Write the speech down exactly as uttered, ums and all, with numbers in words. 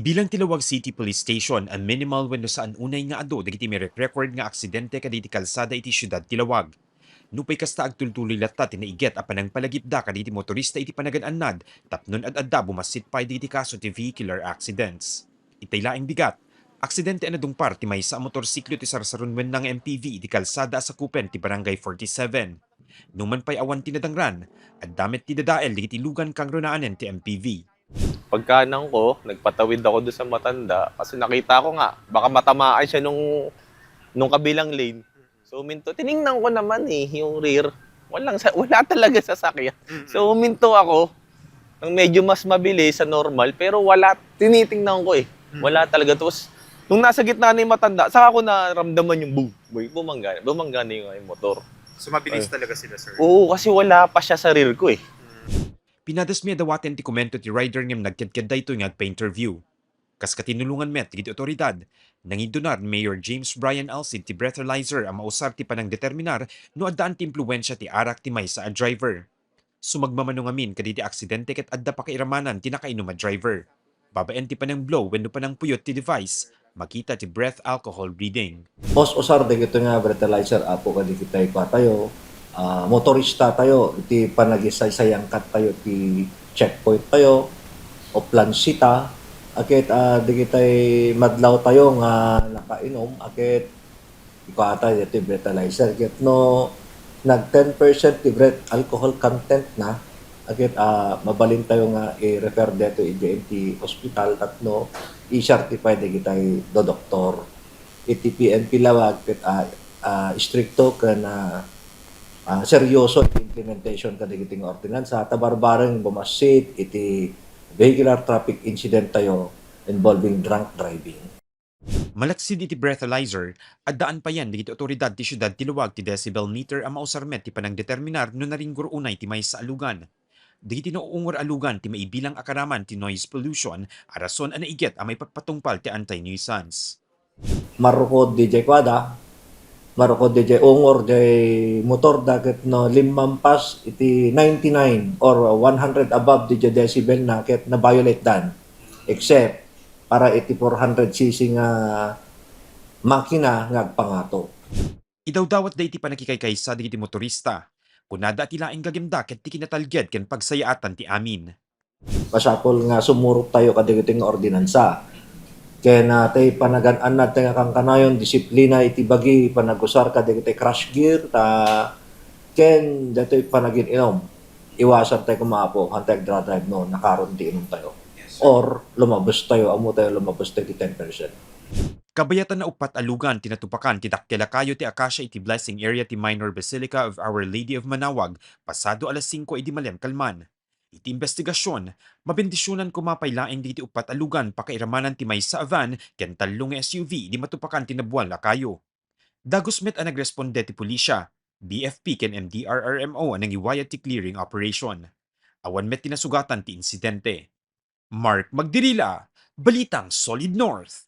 Bilang ti Laoag City Police Station, a minimal wenno saan unay nga adu dagiti mairek-record nga aksidente kadagiti kalsada iti siudad ti Laoag. Nupay kasta, agtultuloy latta ti naiget a panangpalagipda kadagiti motorista iti panagan-annad tapno ad-adda bumassit pay dagiti kaso ti vehicular accidents. Itay laeng bigat, aksidente a nadungpar ti maysa a motorsiklo ti sarsarunwenna nga M P V iti kalsada a sakupen ti Barangay forty-seven. Numan pay awan ti nadangran, adda met ti dadael dagiti lugan kangrunaanen ti M P V. Pagkanangko, nagpatawid ako doon sa matanda kasi nakita ko nga baka matamaan siya nung, nung kabilang lane. So, minto, tiningnan ko naman eh, yung rear. Walang sa, wala talaga sasakyan. Mm-mm. So, minto ako ng medyo mas mabilis sa normal, pero wala, tinitingnan ko eh. Mm. Wala talaga. Tapos, nung nasa gitna na yung matanda, saka ko naramdaman yung boom. Boy, bumangga, bumangga na yung, yung motor. So, mabilis Ay. talaga sila, sir? Oo, kasi wala pa siya sa rear ko eh. Mm. Pinadasmi a dawaten ti komento ti rider ngem nagkedked daytoy nga agpa-interview. Kas katinulongan met dagiti otoridad, nangidunar ni Mayor James Brian Alcid ti breathalyzer a mausar ti panangdeterminar no addaan ti impluensia ti arak ti maysa a driver. Sumagmamano ngamin kadagiti aksidente ket adda pakairamanan ti nakainom a driver. Babaen ti panangblow wenno panangpuyot ti device, makita ti breath alcohol reading. Us-usar dagitoy nga breathalyzer, Apo, kadagitoy kuatayo, ah, motorista tayo, iti panagisaysayangkat tayo ti checkpoint tayo, o plansita, aket, ah, dagitoy madlaw tayo nga nakainom, aket, ikuata ditoy breathalyzer, ket no nag ten percent ti breath alcohol content na, aket, ah, mabalin tayo nga i-refer dito iti hospital tapno i-certify dagitoy do doktor. Iti P N P Laoag ket, ah, ah, istrikto ken, ah, ah, seryoso iti implementation kadagiti nga ordinansa ta barbareng bumassit iti vehicular traffic incident tayo involving drunk driving. Malaksid iti breathalyzer, addaan payen dagiti otoridad ti siudad ti Laoag ti decibel meter a mausar met ti panangdeterminar no naringgor unay ti maysa a lugan. Dagiti nauungor a lugan ti maibilang a karaman ti noise pollution a rason a naiget a maipatpatungpal ti anti-nuisance. Marukod didiay kuada, marukod didiay ungor diay motor da ket no limmampas iti ninety-nine or one hundred above didiay decibel na ket na-violate dan. Except para iti four hundred C C nga makina nga agpangato. Idawdawatda iti pannakikaykaysa dagiti motorista. Kunada a ti laeng gagimda ket ti kinatalged ken pagsayaatan ti amin. Masapul nga sumurot tayo kadagiti nga ordinansa. Ken, ah, tay panagan-annad tay nga kankanayon, disiplina iti bagi, panagusar kadagiti crash gear, ta, ken datoy panagin-inom. Iwasan tayo koma, Apo, hantay agdra-drive no nakaron ti inom tayo. Yes, sir. Or lumabas tayo, ammo tayo lumabas tayo ti ten percent. Kabayatan a uppat a lugan ti natupakan ti dakkel a kayo ti akasia iti blessing area ti Minor Basilica of Our Lady of Manaoag, pasado alas singko idi malem kalman. Iti imbestigasion, mabendisionan koma pay laeng dagiti uppat a lugan pakairamanan ti maysa a van ken tallo nga S U V idi matupakan ti nabual a kayo. Dagus met a nagresponde ti pulisia, B F P ken M D R R M O a nangiwayad ti clearing operation. Awan met ti nasugatan ti insidente. Mark Magdirila, Balitang Solid North.